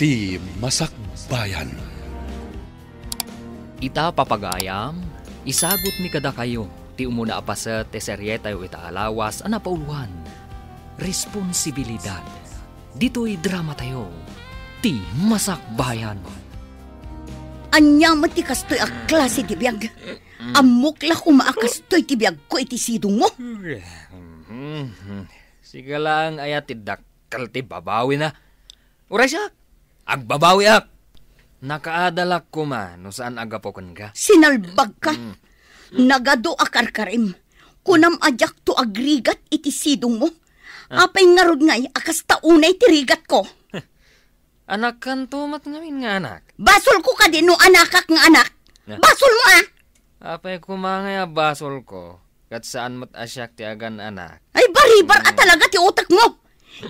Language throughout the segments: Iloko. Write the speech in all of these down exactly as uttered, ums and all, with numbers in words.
Ti Masakbayan. Ita, papagayam, isagutmi kadakayo ti umuna a paset ti serietayo ita a lawas a napauloan, Responsibilidad. Ditoy dramatayo, Ti Masakbayan. Ania met ti kastoy a klase ti biag? Ammok la koma a kastoy ti biagko iti sidongmo. Sige laeng aya ti dakkel ti babawina. Uray siak, agbabawiak. Nakaadalak koma no saan a gapu kenka. Sinalbagka. Mm. Nagadu a karkarim. Kunam a diakto agrigat iti sidongmo. Ah. Apay ngarud ngay a kasta unay ti rigatko? Anakkanto met ngamin nga anak. Basolko kadi no anakak nga anak? Na. Basolmo, a? Apay koma ngay a basolko, ket saan met a siak ti agan-anak. Ay, baribar a talaga ti utekmo!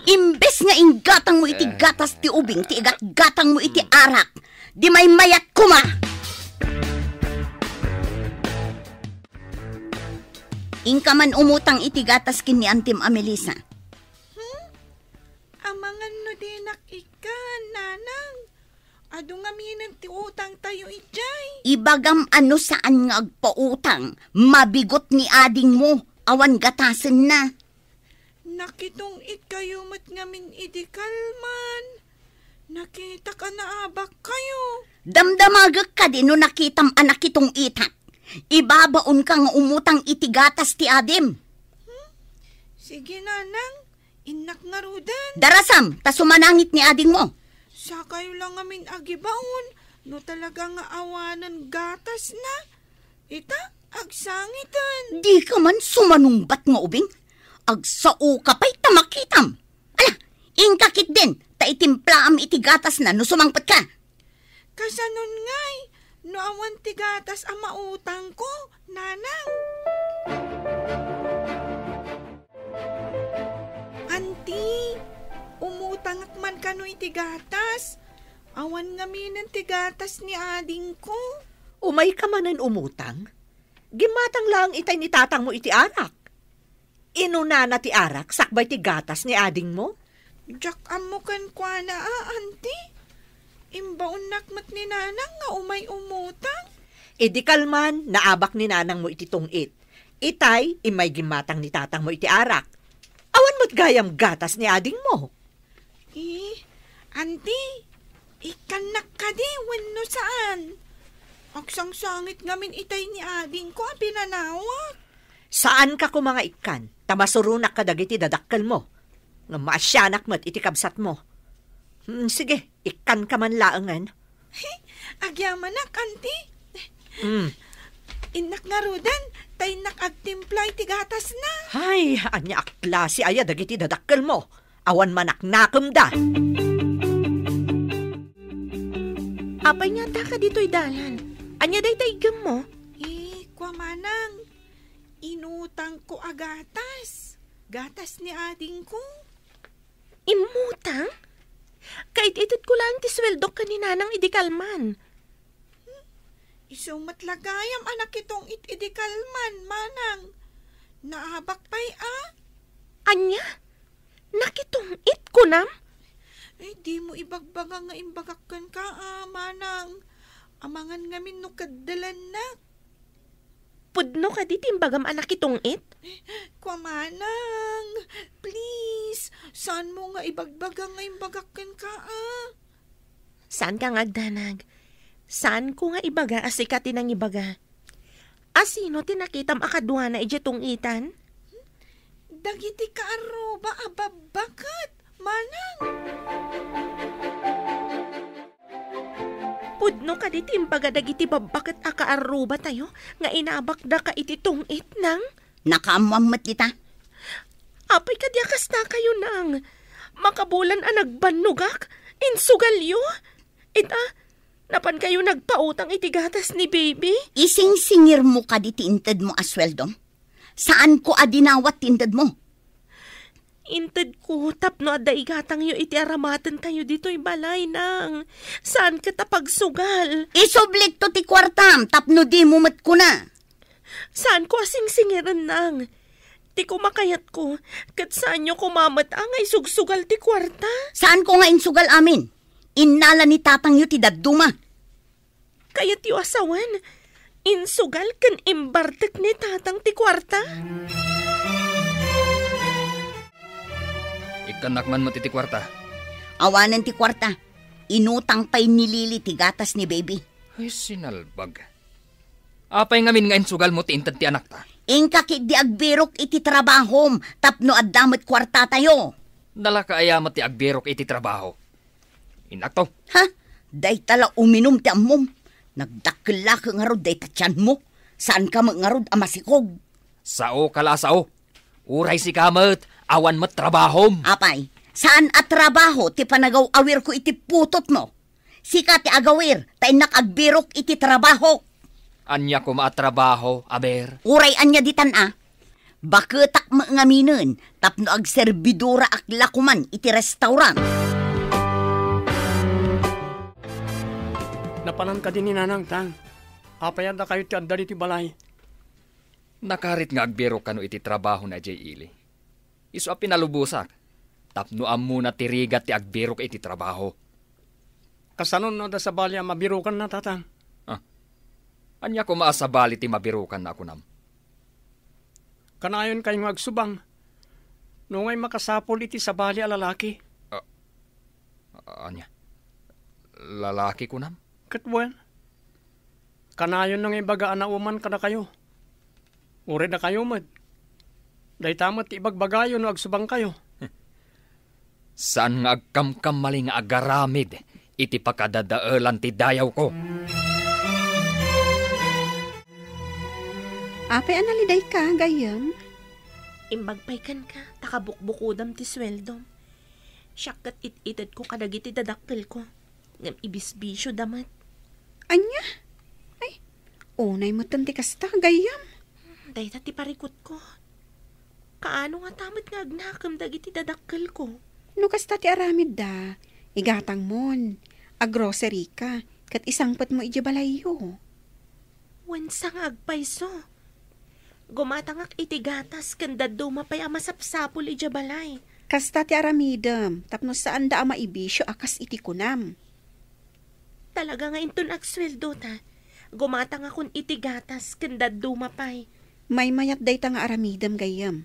Imbes nga inggatangmo iti gatas ti ubing ti igatgatangmo iti arak, di maymayat koma! Inka man umutang iti gatas ken ni Antim a Melissa. Hmm? Amangan no dinak ikkan, nanang. Adu ngaminen ti utangtayo idiay. Ibagam a no saan nga agpautang, mabigot ni adingmo, awan gatasenna. Nakitong-itkayo met ngamin idi kalman. Nakitak a naabakkayo. Damdamagek kadi no nakitam a nakitong-itak. Ibabaonka nga umutang iti gatas ti adim. Hmm? Sige, nanang. Innak ngaruden. Darasam, ta sumanangit ni adingmo. Sakayo la ngamin agibaon, no talaga nga awanen gatasna. Ita, agsangiten. Dika man sumanungbat nga ubing. Agsao ka pay ta makitam. Ala, inka ketdin, ta itimplaam iti gatasna no sumangpetka. Kasanon ngay, no awan ti gatas a mautangko, nanang? Anti, umutangak man kano iti gatas. Awan ngaminen ti gatas ni adingko. Umayka manen umutang? Gimmatang laeng itay ni tatangmo iti arak. Inunana ti arak sakbay ti gatas ni adingmo? Diak ammo kenkuana a, anti. Imbaonnak met ni nanang nga umay umutang. Idi kalman, naabak ni nanangmo iti tungit. Itay, immay gimmatang ni tatangmo iti arak. Awan met gayam gatas ni adingmo. Eh, anti, ikkannak kadi wenno saan? Agsangsangit ngamin itay ni adingko a pinanawak. Saanka koma nga ikkan, ta masuronak kadagiti dadakkelmo. Ngem maasianak met iti kabsatmo. Hmm, sige, ikkanka man laengen. Agyamanak, anti. Hmm. Innak ngaruden, ta innak agtimpla iti gatasna. Ay, ania a klase aya dagiti dadakkelmo? Awan manaknakemda. Apay nga addaka ditoy dalan? Ania dayta iggemmo? Eh, kua manang, inutangko a gatas. Gatas ni adingko. Immutang? Kait-itedko laeng ti sueldok ken ni nanang idi kalman. Isu met la gayam a nakitong-it idi kalman, manang. Naabak pay a. Ania? Nakitong-it, kunam? Ay, dimo ibagbaga nga imbagak kenka, a, manang. Amangan ngamin no keddelennak. Pudno kadi ti imbagam a nakitong-it? Kua manang, please, saanmo nga ibagbaga nga imbagak kenka, a? Saanka nga agdanag. Saanko nga ibaga a sika ti nangibaga. A sino ti nakitam a kaduana idiay tong-itan? Dagiti kaarruba a babbaket, manang. Pudno kadi ti imbaga dagiti babbaket a kaarrubatayo nga inabakdaka iti tong-it, nang? Nakaammoam met dita. Apay kadi a kastakayo, nang? Makabulan a nagbannogak, insugalyo. Ita, napankayo nagpautang iti gatas ni baby? Isingsingirmo kadi ti intedmo a sueldom? Saanko a dinawat ti intedmo. Intedko tapno adda igatangyo iti aramatentayo ditoy balay, nang. Saan ket a pagsugal. Isublikto ti kuartam tapno dimo met kuna. Saanko a singsingiren, nang. Ti kumakayatko, ket saanyo koma met a nga isugsugal ti kuarta. Saanko nga insugal amin. Innala ni tatangyo ti dadduma. Kayatyo a sawen, insugal ken imbartek ni tatang ti kuarta? Ikkannak man met iti kuarta. Awanen ti kuarta. Inutang pay ni Lily ti gatas ni baby. Ay, sinalbag. Apay ngamin nga insugalmo ti inted ti anakta? Inka ketdi agbirok iti trabahom tapno adda met kuartatayo. Nalaka aya met ti agbirok iti trabaho? Innakto. Ha? Dayta la uminum ti ammom. Nagdakkel la ngarud dayta tianmo. Saanka met ngarud a masikog. Saoka la a sao. Uray sika met, awan met trabahom. Apay, saan a trabaho ti panagaw-awirko iti putotmo? Sika ti agawir, ta innak agbirok iti trabahok. Ania koma a trabaho, aber? Uray ania ditan a. Baketak met ngaminen tapno agserbidoraak la koman iti restaurant. Napanan kadi ni Nanang, Tang? Apay a dakayo ti adda ditoy balay? Nakarit nga agbirok kano iti trabaho na idiay ili. Isu a pinalubosak, tapno ammona ti rigat ti agbirok iti trabaho. Kasano no adda sabali a mabirokanna, Tatang? Ah, ania koma a sabali ti mabirokanna a kunam? Kanayon kayo nga agsubang. No ngay makasapul iti sabali a lalaki. Ah, ania? Lalaki kunam? Ket wen, kanayon nga ibaga a nauman kadakayo. Uray dakayo met. Dayta met ti ibagbagayo no agsubangkayo. Saan nga agkamkamali nga agaramid iti pakadadaelan ti dayawko. Apay a nalidayka, gayyem? Imbag pay kenka, ta kabukbukodam ti sueldom. Siak ket it-itedko kadagiti dadakkelko, ngem ibisbisioda met. Ania? Ay, unay metten ti kasta, gayyem. Dayta ti parikutko. Kaano ngata met nga agnakem dagiti dadakkelko? No kasta ti aramidda, igatangmon, agroceryka, ket isangpetmo idiay balayyo. Wen sa nga agpayso. Gumatangak iti gatas ken dadduma pay a masapsapul idiay balay. Kasta ti aramidem tapno saanda a maibisio a kas iti kunam. Talaga nga inton agsueldo ta, gumatangakon iti gatas ken dadduma pay. Maymayat dayta nga aramidem, gayyem.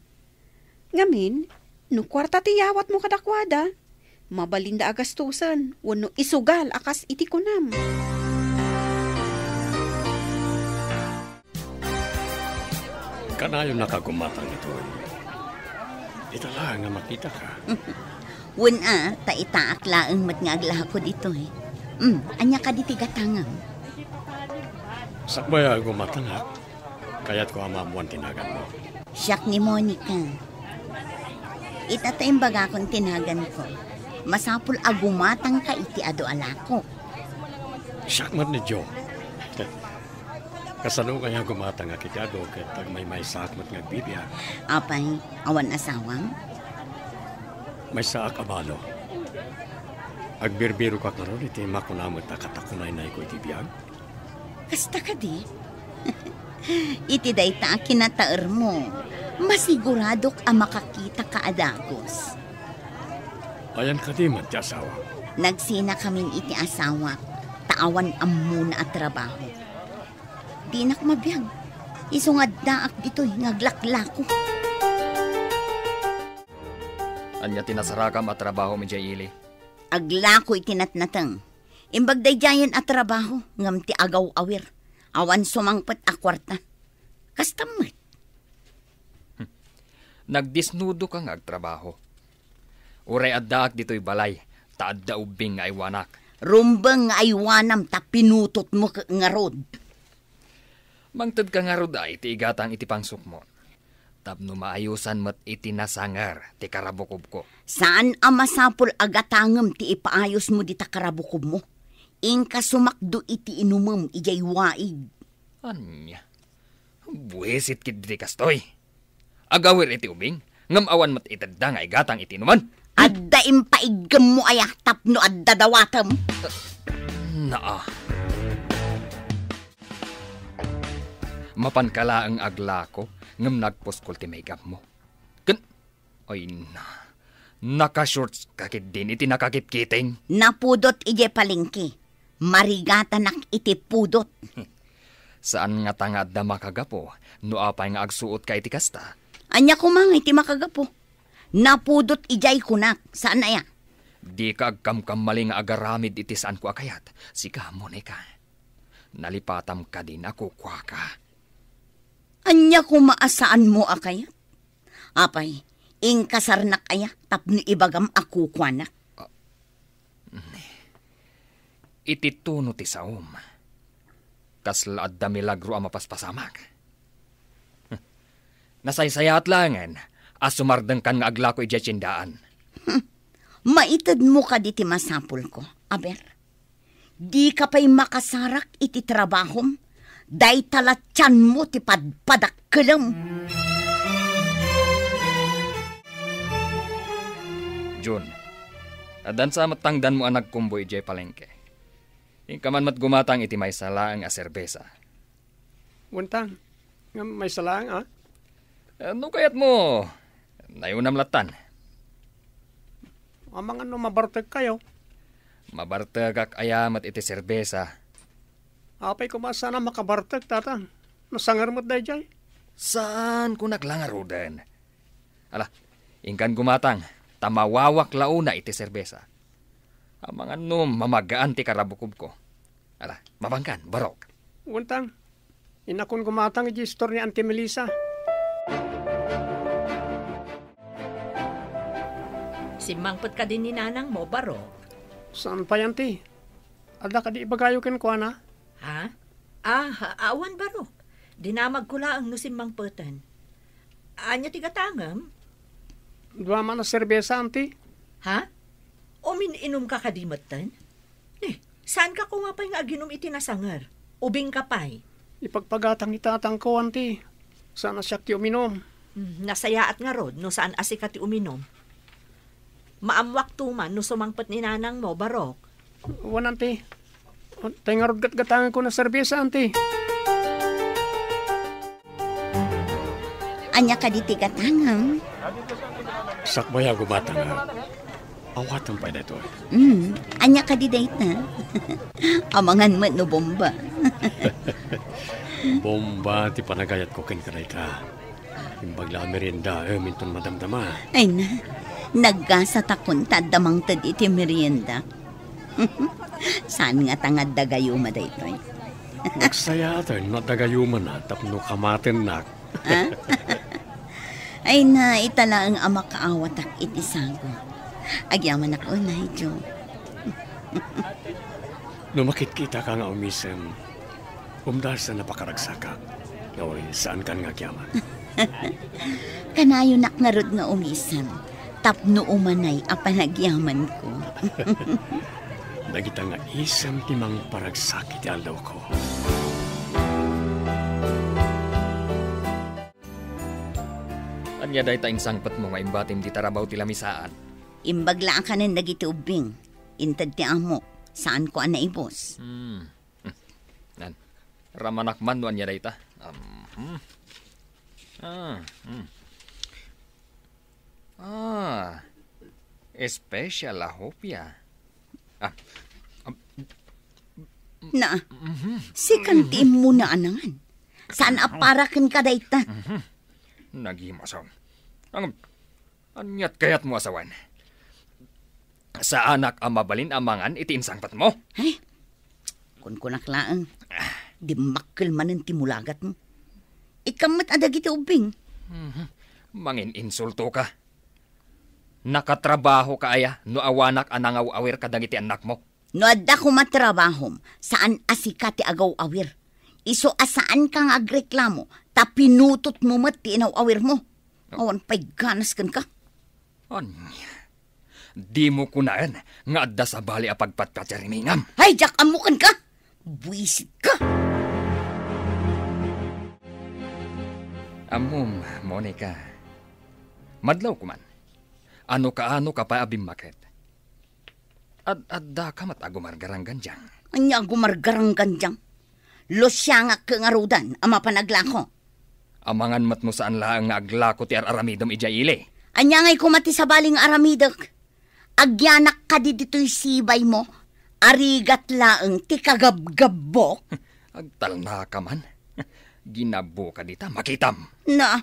Ngamin, no kuarta ti yawatmo kadakuada, mabalinda a gastusen wenno isugal a kas iti kunam. Kanayon a kagumatang ditoy. Ita laeng a makitaka. Wen a, ta itaak laeng met nga aglako ditoy. Hmm, ania kadi ti gatangem? Sakbay a gumatangak, kayatko a maammoan ti naganmo. Siak ni Monica. Ita ta imbagakon ti naganko. Masapul a gumatangka iti adu a lako. Siak met ni Joe. Kasano kaya gumatangak iti adu ket agmaymaysaak met nga agbibiag? Apay, awan asawam? Maysaak a balo. Agbirbirokak ngarud iti makuna met a katakunaynayko iti biag. Kasta kadi? Iti dayta a kinataermo, masiguradok a makakitaka a dagus. Ayan kadi met ti asawa? Nagsinakamin iti asawak, ta awan ammona a trabaho. Dinak mabiag. Isu nga addaak ditoy nga aglaklako. Ania ti nasarakam a trabahom idiay ili? Aglako iti natnateng. Imbag daydiayen a trabaho, ngem ti agaw-awir. Awan sumangpet a kuarta. Kasta met. Nagdisnudoka nga agtrabaho. Uray addaak ditoy balay, ta adda ubbing nga aywanak. Rumbeng nga aywanam ta pinutotmo ket ngarud. Mangtedka ngarud a iti igatang iti pangsukmo, tapno maayosan met iti nasanger ti karabukobko. Saan a masapul a gatangem ti ipaayosmo dita karabukobmo. Inka sumakdo iti inumem idiay waig. Ania? Buisit ketdi ti kastoy. Agawir iti ubing, ngem awan met itedda nga igatang iti inuman. Adda impaiggemmo aya tapno adda dawatem? Naa. Mapanka laeng aglako, ngem nagpuskol ti maigapmo. Ken, ay na, Naka-shorts ka ketdin iti nakakitkiting? Napudot idiay palengke. Marigatanak iti pudot. Saan ngata nga adda makagapu no apay nga agsuotka iti kasta? Ania koma nga iti makagapu? Napudot idiay kunak. Saan aya? Dika agkamkamali nga agaramid iti saanko a kayat. Sika, Monica. Nalipatam kadin a kukuaka. Ania koma a saanmo a kayat? Apay, inkasarnak aya tapno ibagam a kukuanak? Iti tuno ti saom, kasla adda milagro a mapaspasamak. Nasaysayaat laengen a sumardengkan nga aglako idiay tiendaan. Hmm. Maitedmo kadi ti masapulko, aber? Dika pay makasarak iti trabahom, dayta la tianmo ti padpadakkelem. Jun, addan sa met tangdanmo a nagkumboy idiay palengke. Inka man met gumatang iti maysa laeng a serbesa. Wen tang, ngem maysa laeng, a? Eh, no kayatmo, nayunam lattan. Amangan no mabartekkayo. Mabartekak aya met iti serbesa. Apay koma saan a makabartek, tatang? Nasanger met daydiay. Saan, kunak la ngaruden. Ala, inkan gumatang, ta mawawak la una iti serbesa. Amangan no mamagaan ti karabukobko. Ala, mabangkan, barok. Wen tang, innakon gumatang iti istor ni Auntie Melissa. Simmangpet kadi ni nanangmo, barok? Saan pay, Auntie? Adda kadi ibagayo kenkuana? Ha? Ah, awan, barok. Dinamagko laeng no simmangpeten. Ania ti gatangem? Dua man a serbesa, Auntie. Ha? Umin-inumka kadi metten? Eh, saanka koma pay nga aginum iti nasanger? Ubingka pay? Ipagpagatang ni tatangko, Auntie. Saan a siak ti uminum. Hmm, nasayaat ngarud no saan a sika ti uminum. Maammoakto man no sumangpet ni nanangmo, barok. Wen, Auntie. Tay ngarud gatgatangenko a serbesa, Auntie. Ania kadi ti gatangem? Sakbay a gumatang a. Awatem pay daytoy. Hmm, ania kadi dayta? Amangan met no bomba. Bomba ti panagayatko kenka dayta. Imbag la a meriendaem inton madamdama. Ay na, naggasatakon ta adda mangted iti merienda. Saan ngata nga adda gayuma daytoy? Nagsayaaten no adda gayumana tapno kamatennak. Ah? Ay na, ita laeng a makaawatak iti sago. Agyamanak unay, Joe. No makitkitaka nga umisem, umdasen a pakaragsakak. Ngem saankan nga agyaman. Kanayonak ngarud nga umisem, tapno umanay a panagyamanko. Dagita nga isem ti mangparagsak iti aldawko. Ania dayta insangpetmo nga imbatim ti tarabaw ti lamisaan? Imbag la a kanen dagiti ubbing. Inted ti amok. Saanko a naibus. Hmm. Hmm. Nan. Ramanak man no ania dayta. Um, hmm. Ah, hmm. Ah. Special a hopia. Ah. Um, Na, mhm. Sikan ti immuna a nangan. Saan a para kenka dayta? Mhm. Nagimasom. Ang, aniat kayatmo a sawen? Saanak a mabalin a mangan iti insangpetmo? Ay, kunkunak laeng. Dimmakkel manen ti mulagatmo. Ikkan met a dagiti ubbing. Mhm. Mangin-insultoka. Nakatrabahoka aya no awanak a nangaw-awir kadagiti annakmo? No adda koma trabahom, saan a sika ti agaw-awir. Isu a saanka nga agreklamo, ta pinutotmo met ti inaw-awirmo. Awan pay ganas kenka. Ania? Dimo kunaen nga adda sabali a pagpatpatirimingan? Ay, diak ammo kenka! Buisitka! Ammom, Monica. Madlaw koman. Ano kaano ka pay a bimmaket? Ad-addaka met a gumargaranggandiang. Ania a gumargaranggandiang? Lusiangak ngaruden a mapan aglako. Amangan met no saan laeng nga aglako ti ar-aramidem idiay ili. Ania ngay koma ti sabali nga aramidek? Agyanak kadi ditoy sibaymo? Arigat laeng ti kagabgabbok? Agtalnaka man. Ginabbo ka dita, makitam. Na,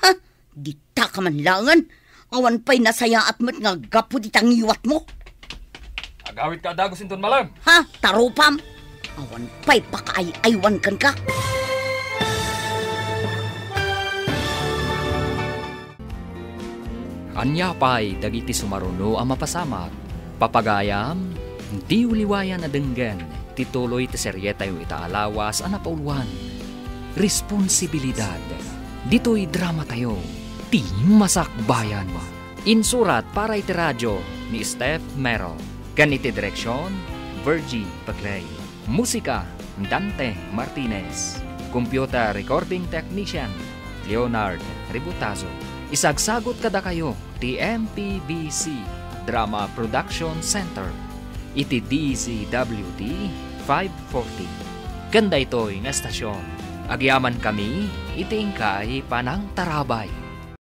ha? Dita ka man laengen? Awan pay nasayaat met nga gapu dita ngiwatmo. Agawid ka dagus inton malem. Ha? Tarupam? Awan pay pakaay-aywan kenka. Ania pay dagiti sumaruno a mapasamak? Papagayam, diyo liwayan a denggen ti tuloy ti serietayo ita a lawas a napauluan, Responsibilidad. Ditoy dramatayo, ti Masakbayan. Insurat para iti radio ni Steph Mero, ken iti direksion, Virgie Paclay. Musika, Dante Martinez. Computer recording technician, Leonard Ributazo. Isagsagut kadakayo ti M P B C Drama Production Center iti D Z W T five forty. Ken daytoy nga estasion, agyamankami iti inkay panangtarabay.